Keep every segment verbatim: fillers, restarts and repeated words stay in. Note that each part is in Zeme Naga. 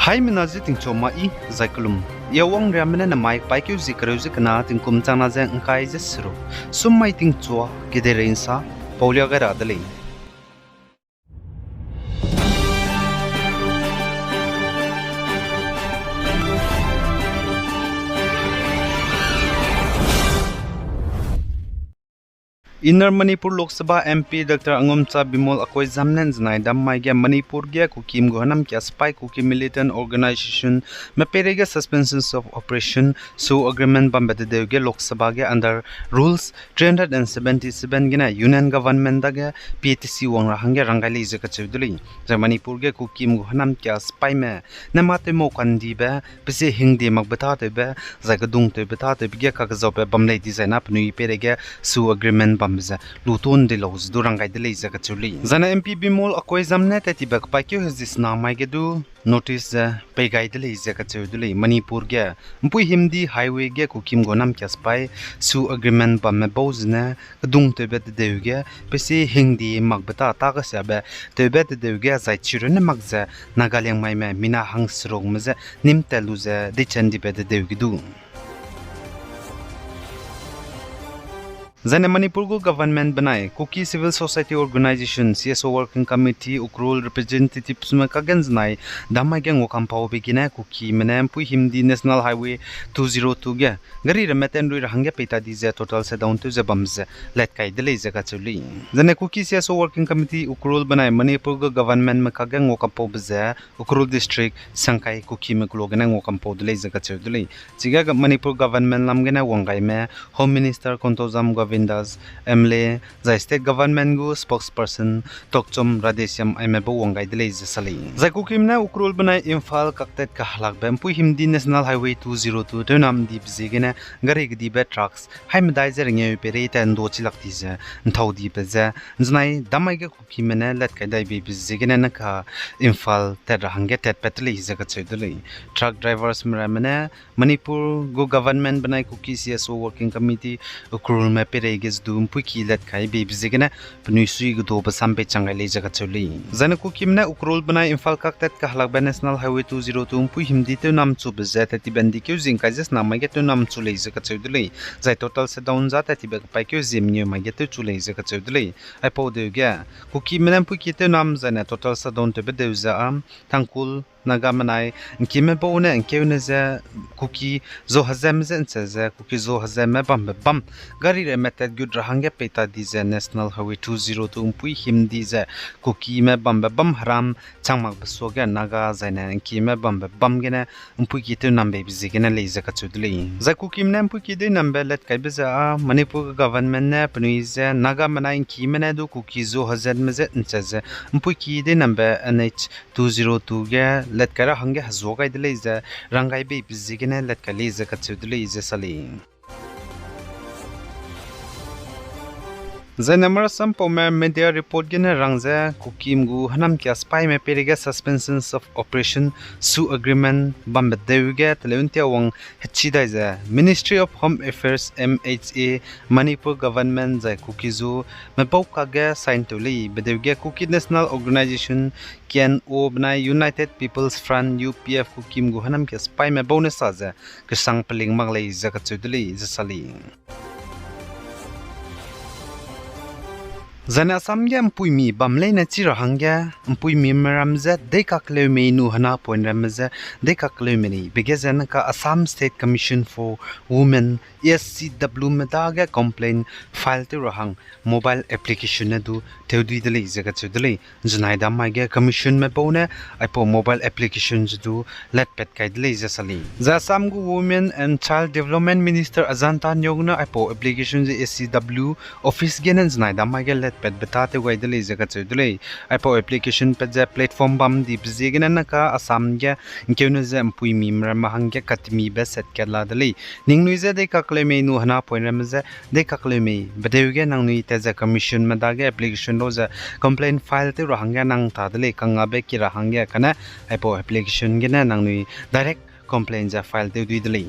Haimena ze tingchua ma i, zai kelum. Ia wang riame ne namai paîkeu zie kereu ze kena tingkum changna ze ngkai ze seruk. Summai tingchua, kedeirei nsa, paulia gai ra de lei. Inner Manipur Lok Sabha M P Doctor Angomcha Bimol Akoijam ne nzenai dam mai ge Manipur ge Kukim gu hênam kia sipai Kuki militant organisationme peireige Suspension of Operation, SoO agreement bambe dedeu ge Lok Sabha ge under Rules three hundred and seventy-seven gene Union Government dage P A T C wang ra hangge rang gai lei ze kacheu de lei. Zai Manipur ge Kukim gu hênam kia sipaime ne mâ tewmau kandibe, pesie hingdie makbe tâtewbe, zai kedungtewbe tâtewbe ge kakezaube bam lei dizai na penui peireige SoO agreement bambe ze luton di lau ze du rang gai de lei ze kacheu lei. Zai ne M P Bimol Akoijam ne tat tibe kepaîkeu hezi sena mai ge du notice ze pei gai de lei ze kacheu de lei. Manipur ge Mpuihimdi highway ge Kukim gu hênam kia sipai SoO agreement bamme bau zene kedungtewbe dedeu ge pesie hingdie makbe tâ tâ kesiabe tewbe dedeu ge zai chirunne mak ze Naga Liangmaime mina hangserukme je nîm tat lu ze deichen dibe dedeu ge du. Zai ne Manipur gu government benai Kuki Civil Society Organisation, C S O Working Committee, Ukhrul representativesume kage nzenai dam mai ge nguakampaube gene Kukime ne Mpuihimdi National Highway two zero two ge gari ramme tenrui ra hangge peita di ze total shutdown tew ze bam ze lat kai de lei ze kacheu lei. Zai ne Kuki C S O Working Committee Ukhrul benai Manipur gu governmentme kage nguakampaube ze Ukhrul District Sangkai Kukime kulo gene nguakampau de lei ze kacheu de lei. Chige Manipur government lam gene wanggaime Home Minister Konthoujam Govindas, M L A, zai state government gu spokesperson Tokchom Radheshyam aime bau wang gai de lei ze sa lei. Zai Kukime ne Ukhrul benai Imphal kaktat kahelakbe Mpuihimdi National Highway two zero two tewnam dibe ziegene gari kedibe trucks hai medai ze rengeu peirei tat ndo chilak di ze nthau dibe ze nzenai dam mai ge Kukime ne lat kai dai beibe ziegene neka Imphal tat ra hangge tatpat de lei ze kacheu de lei. Truck driversme ramme ne Manipur gu government benai Kuki C S O Working Committee Ukhrulme peirei ge ze du mpuiki lat kai beibe ziegene penui sui gedabe sam pei chang gai lei ze kacheu lei. Zai ne Kukime ne Ukhrul benai Imphal kaktat kahelakbe National Highway two zero two Mpuihimdi tewnam chube ze tat tibe ndi keu zie ngkai ze sena mai ge tewnam chu lei ze kacheu de lei. Zai total shutdown za tat tibe kepaîkeu zie mengeu mai ge tew chu lei ze kacheu de lei. Aipau deu ge Kukime ne mpuiki tewnam zai ne total shutdown tewbe deu ze â Tangkhul Nagame nai ngkime bau ne ngkeune ze Kuki zo hezemme je nche ze Kuki zo hezemme bambe bam gari ramme tat gut ra hangge peita di ze National Highway two zero two Mpuihimdi ze Kukime bambe bam heram chang makbe suage Naga zai ne ngkime bambe bam gene mpuiki tewnam beibe ziegene lei ze kacheu de lei. Zai Kukime ne mpuiki tewnambe lat kaibe ze â Manipur government ne penui ze Nagame nai ngkime ne du Kuki zo hezemme je nche ze mpuiki tewnambe N H two zero two ge lat kai ra hangge hezua gai de lei ze rang gai beibe ziegene lat kai lei ze kacheu de lei ze sa lei. Zai ne marasam paume media report gene rang ze Kukim gu hênam kia sipaime peireige Suspension of Operation, SoO agreement bambe deu ge teleu ntia wang hechi dai ze Ministry of Home Affairs, M H A, Manipur government zai Kuki-Zo me bau kakge sign tew lei bedeu ge Kuki National Organisation, K N O benai United People's Front, U P F Kukim gu hênam kia sipaime bau ne sa ze kesang peling mak lei ze kacheu de lei ze sa lei. Zai ne Assam ge mpuimi bam leine chi ra hangge, mpuimime ram ze deikakleumei nu hena point ramme ze deikakleumei neibe ge ze neka Assam State Commission for Women, A S C W me dage complaint file tew ra hang mobile application ne du tewdui de lei ze kacheu de lei. Nzenai dam mai ge commissionme bau ne aipau mobile application ze du latpat kai de lei ze sa lei. Zai Assam gu Women and Child Development Minister Ajanta Neog ne aipau application ze A S C W office gene nzenai dam mai ge latpatbe tâ tew gai de lei ze kacheu de lei. Aipau application pat ze platform bam dibe ziegene neka Assam ge nkeune ze mpuimime ramme hangge katmibe set kat la de lei. Ningnui ze deikakleumei nu hena point ramme ze deikakleumei bedeu ge nangnui tat ze commissionme dage application lau ze complaint file tew ra hangge nang ta de lei, kangabe ki ra hangge kane aipau application gene nangnui direct complaint ze file tewdui de lei.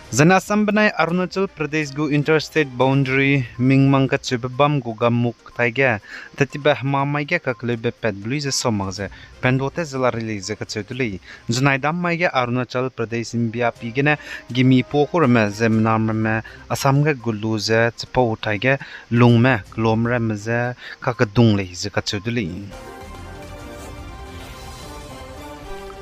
Zene Assam benai Arunachal Pradesh gu interstate boundary Mingmang kacheube bam gu Gamuk taige, tetibe hemamai ge kakeleube patbe lui ze sau mak ze, pendote ze larei lei ze kacheu de lei. Zunai dam mai ge Arunachal Pradesh ’mbia pi gene gimi pua ku ramme ziemmena ramme Assam ge gu lu ze chipau taige lungme kelum ramme ze kakedung lei ze kacheu de lei.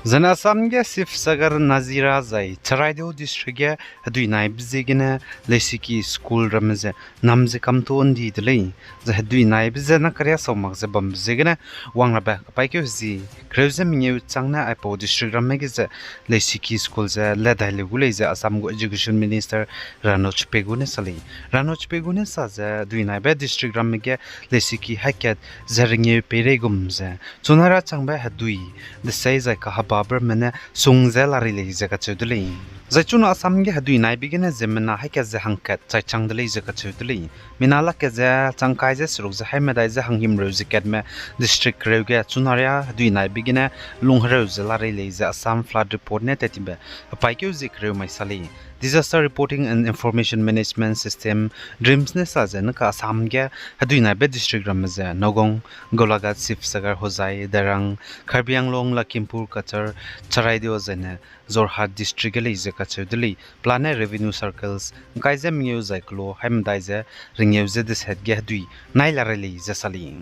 Zene Assam ge Sibsagar, Nazira zai Charaideo district ge hedui naibe ziegene leisiki school ramme ze nam ze kamtuâ ’ndi de lei. Zai hedui naibe ze na keria sau mak ze bambe ziegene wang rabe kepaîkeu zi kereu ze mengeu chang ne aipau district ramme ge ze leisiki school ze ledai leu gu lei ze Assam gu Education Minister Ranoj Pegu ne sa lei. Ranoj Pegu ne sa ze hedui naibe district ramme ge leisiki haikat ze rengeu peirei gum ze chuna ra changbe hedui desei zai kahebabe ramme ne sung ze larei lei ze kacheu de lei. Zai chuna Assam ge hedui naibe gene ziemmena haikat ze hangkat chaichang de lei ze kacheu de lei. Mina lak kat ze chang kai ze seruk ze haimedai ze hanghimreu ze katme district kereu ge chuna ria hedui naibe gene lunghereu ze larei lei ze Assam Flood Report ne tetibe hepaîkeu zie kereu mai sa lei. Disaster Reporting and Information Management System, DRIMS ne sa ze neka Assam ge hedui naibe district ramme ze Nagaon, Golaghat, Sibsagar, Hojai, Derang, Karbi Anglong, Lakhimpur, Cachar, Charaideo zene Jorhat district ge lei ze kacheu de lei. Pelane revenue circles ’ngkai ze mengeu zai kelo haimedai ze rengeu ze deset ge hedui nai larei lei ze sa lei.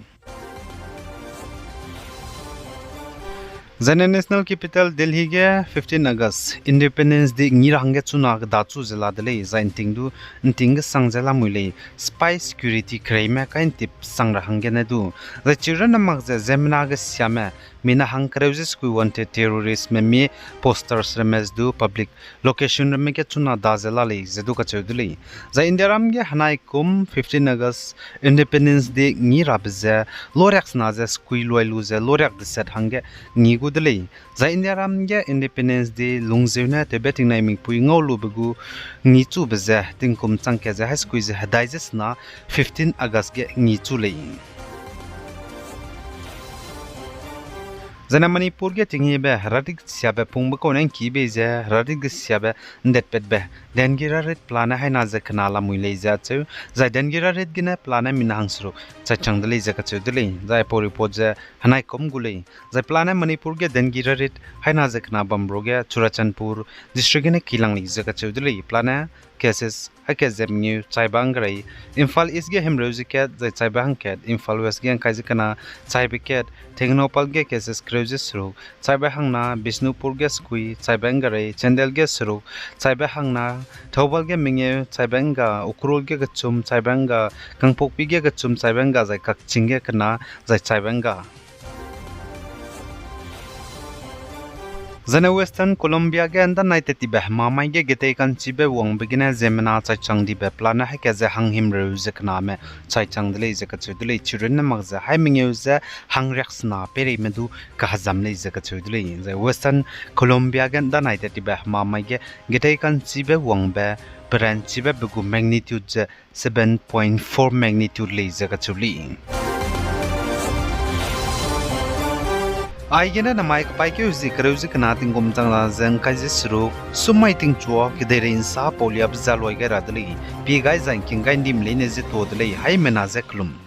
Zene National Capital Delhi ge fifteen August Independence Day ngi ra hangge chuna kedachu ze la de lei, zai ’nting du ’nting kesang ze lamui lei, spy security kereime kaintip sang ra hanggene du. Zai chirunne mak ze ziemmena gesiame, mina hang kereu ze sekui wanted terroristme mie posters ramme ze du public location ramme ge chuna da ze la lei ze du kacheu de lei. Zai Indiaram ge henai kum fifteen August Independence Day ngi rabe ze loriaksena ze sekui luai lu ze loriak deset hangge ngi gu de lei. Zai Indiaram ge Independence Day lungzeu ne tewbe tingnai mipui ngau lube gu ngi chube ze tingkum chang kat ze hai sekui ze hedai ze sena fifteen August ge ngi chu lei. Zene Manipur ge tinghebe heradik siabe pungbe kau ne ’ngki bei ze heradik siabe ’ndetpatbe dengue rarit pelane haina ze kena lamui lei ze acheu, zai dengue rarit gene pelane mina hangseruk chaichang de lei ze kacheu de lei, zai aipau report ze henai kum gu lei. Zai pelane Manipur ge dengue rarit haina ze kena bam ruge Churachandpur district gene kilang lei ze kacheu de lei, pelane cases haikat ze mengeu chaibe hanggerei, Imphal East ge himreu ze kat zai chaibe hangkat, Imphal West ge ’ngkai ze kena chaibe kat, Tengnoupal ge cases kereu ze seruk chaibe hangna, Bishnupur ge sekui chaibe hanggerei, Chandel ge seruk chaibe hangna, Thoubal ge mengeu chaibe hangga, Ukhrul ge kechum chaibe hangga, Kangpokpi ge kechum chaibe hangga zai Kakching ge kena zai chaibe hangga. Zene Western Colombia ge ’ndanai tetibe hemamai ge getei ka'nchibe wangbe gene ziemmena chaichang dibe pelane haikat ze hanghimreu ze kename chaichang de lei ze kacheu de lei, chirunne mak ze hai mengeu ze hangriaksena peireime du kahezam lei ze kacheu de lei. Zai Western Colombia ge ’ndanai tetibe hemamai ge getei ka'nchibe wangbe peranchibe be gu magnitude ze seven point four magnitude lei ze kacheu lei. Aigene namai kepaîkeu zi kereu ze kena tingkum chang la ze ’ngkai ze seruk, summai tingchua kedeirei ’nsa pauliabe ze loi gai ra de lei, pie gai zai ’ngking gai ’ndim leine ze tuâ de lei, haimena ze kelum.